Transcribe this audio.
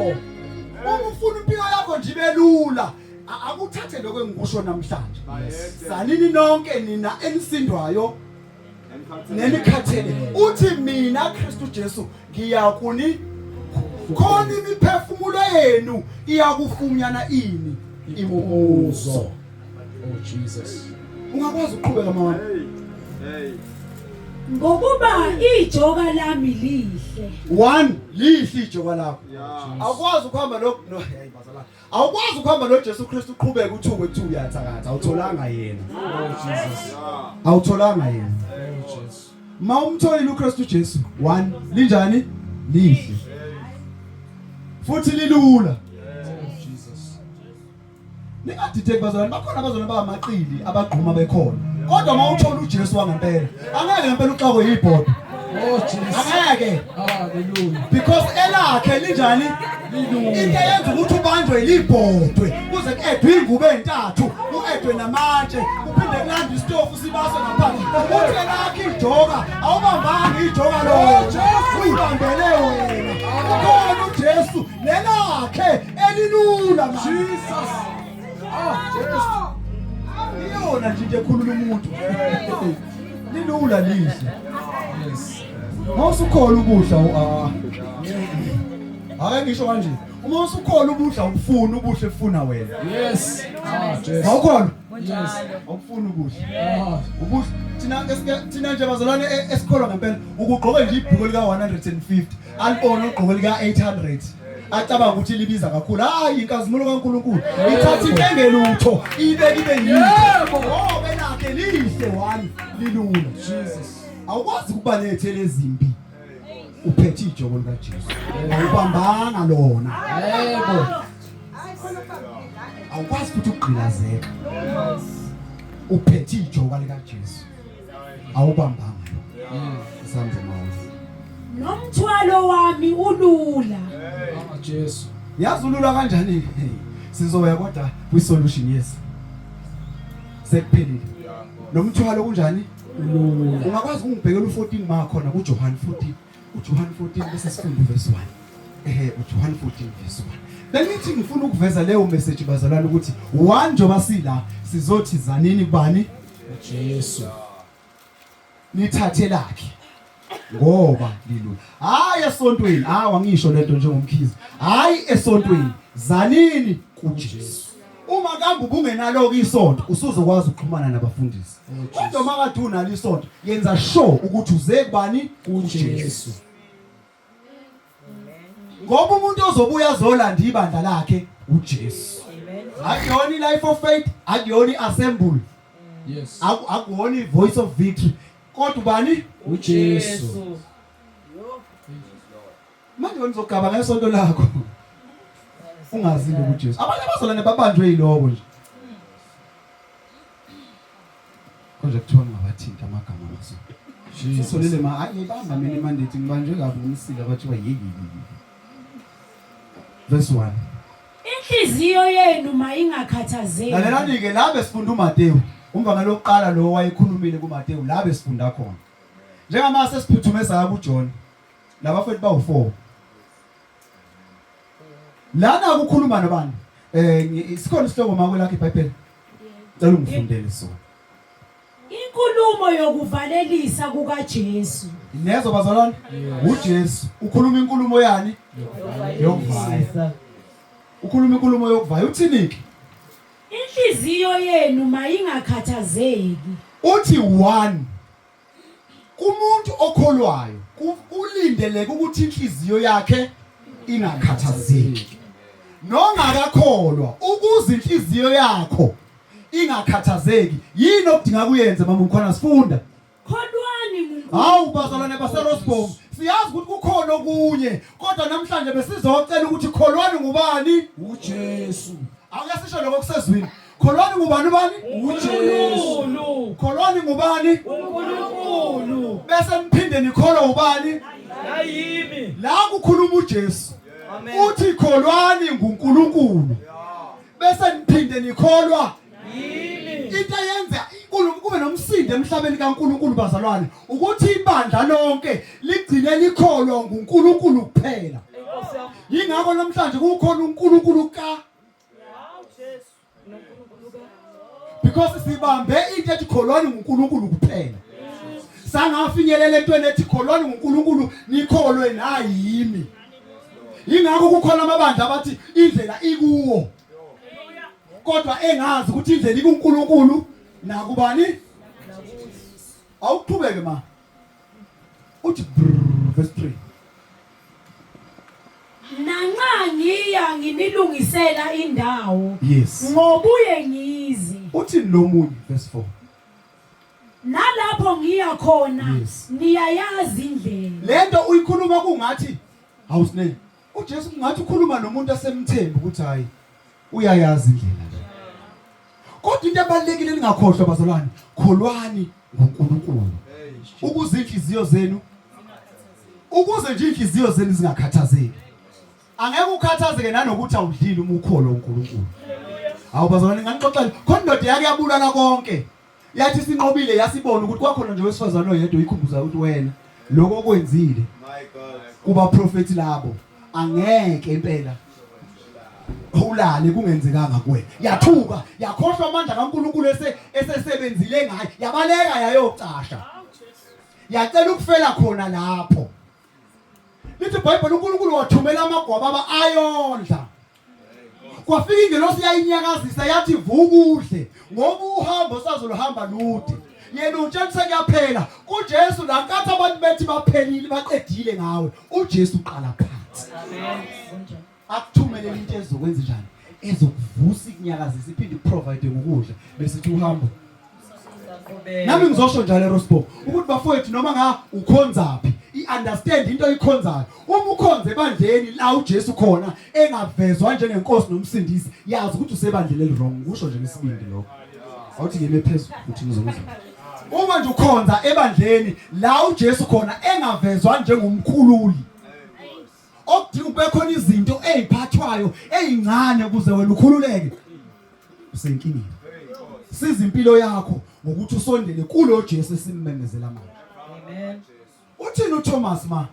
Yebo. Uma ufuna impilo yakho nje ibe lula, akuthathe lokho engikusho namhlanje. Sanini nonke nina enisindwayo nenikhathele. Uthi mina Kristu Jesu ngiyakuni khona imiphefumulo yenu iyakufunyana ini impumuzo. Oh Jesus. Ungakwazi ukuqhubeka mama. Hey. Ngokuba ijoka lami lihle. One lihle ijoka lakho. Awukwazi ukuhamba lo no hey bazalwane. Awukwazi ukuhamba noJesu Kristu uqhubeke uthuke kuthiwa uyathakatha awutholanga yena. Oh Jesus. Awutholanga yena. Oh Jesu. Ma umtholile uKristu Jesu one linjani? Lihle. Futhi lilula. Oh Jesus. Ningadideki bazalwane, bakhona abazalwane abamaqili abagquma bekhona. Kodwa uma uthola uJesu wangempela, angeke ngempela uxakwe yibhodo. Oh Jesus. Angeke. Hallelujah. Because elakhe linjani? Into eyenza ukuthi ubanjwe libhodwe kuze ku-edwe iy'ngubo ey'ntathu ku-edwe namatshe kuphinde kulandwe isitofu sibaswe ngaphansi ukuthi elakhe ijoka awubambanga ijoka lona uyibambele wena ukhona uJesu lelakhe elilula manje Jesus. Ah Jesu. Iyona nje into ekhulula umuntu. Lilula lihle. Yes. Mawusukhola ubudla ah. Ake ngisho kanje. Uma usukhola ubudla ubufuna ubuhle ufuna wena. Yes. Ah Jesu. Awukholwa? Yes. Awufuni ubuhle. Ah Ubuhle thina thina nje bazalwane esikholwa ngempela ukugqoka nje ibhuku lika 150 alibone ugqoke lika 800 acabanga ukuthi libiza kakhulu. Hayi inkazimulo kaNkuluNkulu. Ithatha into engelutho ibeke ibe yinto. Yebo. Oh belakhe lihle one lilula. Jesus. Awukwazi ukuba nethele ezimbi. Uphethe ijoko likaJesu. Awubambanga lona. Yebo. Awukwazi futhi ukugqilazeka. Uphethe ijoka likaJesu. Awubambanga lona. Isandla mawuzi. Nomthwalo wami ulula. Ah Jesu. Yazi ulula kanjani? Sizoya kodwa kwi solution yes. Sekuphelile. Lo mthwalo kunjani? Ulula. Ungakwazi ukungibhekela u14 ma khona kuJohn 14. uJohn 14 bese sifunda uverse 1. Ehe uJohn 14 verse 1. Bengithi ngifuna ukuveza leyo message bazalwane ukuthi one njoba sila sizothi zanini kubani Jesu. nithathe lakhe ngoba lilula. Hayi esontweni, hayi angisho lento njengomkhizi. Hayi esontweni, zanini kuJesu. Uma kambe ubungenalo ke isonto usuzokwazi ukuxhumana nabafundisi. Kodwa uma kade unalo isonto yenza sure ukuthi uze kubani kuJesu. Ngoba umuntu ozobuya azolanda ibandla lakhe uJesu. Akuyona i-life of faith, akuyona i-assembly, Yes. akuwona i-voice of victory. Kodwa ubani? uJesu. Manje wena uzogaba ngesonto lakho. Ungazile kuJesu. Abanye abazalwane babanjwe yiloko nje. Konje kuthiwa ngingabathinta amagama amasonto. Jesus. Solele ma hayi ibamba mina imandate ngibanjwe kabi ngumsila bathiwa yeyi. Verse 1. Inhliziyo yenu mayingakhathazeki. Lalelani ke la besifunda uMateyu. Umvangeli wokuqala lo wayekhulumile kuMateyu la besifunda khona. Njengamase siphuthume saya kuJohn. Labafethu bawu4. Lana kukhuluma nobani? Sikhona isihloko makwe lakhe iBhayibheli. Cela ungifundele sona. Inkulumo yokuvalelisa kukaJesu. Nezwa bazalwane? UJesu ukhuluma inkulumo yani? Yokuvaya. Ukhuluma inkulumo yokuvaya. Uthini ke? Inhliziyo yenu mayingakhathazeki. Uthi one kumuntu okholwayo kulindeleke ukuthi inhliziyo yakhe ingakhathazeki. Nongakakholwa ukuze inhliziyo yakho ingakhathazeki yini okudinga kuyenze mama umkhona sifunda. Kholwani nguNkulunkulu. Hawu bazalwane baseRosbom, siyazi ukuthi kukhona okunye, kodwa namhlanje besizocela ukuthi kholwani ngubani? uJesu. Ake sisho lokho kusezwini. Kholwani ngubani ubani? uJesu. Kholwani ngubani? uNkulunkulu. Bese niphinde nikholwa ubani? Nayimi. La kukhuluma uJesu. Amen. Uthi kholwani nguNkulunkulu. Bese niphinde nikholwa Yimi. Into eyenza kube nomsindo emhlabeni kaNkulunkulu bazalwane ukuthi ibandla lonke ligcine likholwa nguNkulunkulu kuphela. Inkosi yami. Yingakho namhlanje kukhona uNkulunkulu ka because sibambe into ethi kholwani nguNkulunkulu kuphela. Sangafinyelela entweni ethi kholwani nguNkulunkulu nikholwe nayimi. Yingakho kukhona amabandla abathi indlela ikuwo. Kodwa engazi ukuthi indlela ikuNkulunkulu nakubani? Awuqhubeke ma. Uthi brrr, verse 3. Nanxa ngiya nginilungisela indawo. Yes. Ngobuye ngize. Uthi lo munye verse 4. Nalapho ngiya khona Yes. niyayazi indlela. Lento uyikhuluma kungathi awusine. uJesu kungathi ukhuluma nomuntu asemthembi ukuthi hayi uyayazi indlela nje. Kodwa into ebalekile ningakhohlwa bazalwane, kholwani ngoNkulunkulu. Ukuze inhliziyo zenu ukuze nje inhliziyo zenu zingakhathazeki. Angeke ukhathazeke nanokuthi awudlile uma ukholwa uNkulunkulu. Hawu bazalwane nganixoxela khona indoda yake yabulala konke. Yathi sinqobile yasibona ukuthi kwakhona nje wesifazane oyedwa oyikhumbuza ukuthi wena lokho okwenzile kuba prophet labo angeke impela ulale kungenzekanga kuwena. Yathuka yakhohlwa amandla kaNkulunkulu ese esesebenzile ngaye yabaleka yayocasha. Yacela ukufela khona lapho. Lithi iBhayibheli uNkulunkulu wathumela amagwababa ayondla. Kwafika ingelosi yayinyakazisa yathi vuka udle ngoba uhambo sazoluhamba lude. Yena utshela sekuyaphela kuJesu la nkathi abantu bethi baphelile baqedile ngawe uJesu uqala phansi. Akuthumelele into ezokwenza njani? Ezokuvusa ikunyakazisa iphinde ikuprovide ngokudla bese ithi uhambo Nami ngizosho njalo eRosburg ukuthi bafowethu noma nga ukhonzaphi i-understand into oyikhonzayo uma ukhonze ebandleni la uJesu khona engavezwa njengenkosi nomsindisi yazi ukuthi usebandleni eliwrong kusho nje ngesibindi lokho awuthi ngime phezulu ukuthi ngizokuzwa uma nje ukhonza ebandleni la uJesu khona engavezwa njengomkhululi okudinga kube khona izinto eziphathwayo ezincane ukuze wena ukhululeke usenkingeni siza impilo yakho ngokuthi usondele kulo Jesu esimmemezela manje. Amen. Uthini uThomas ma?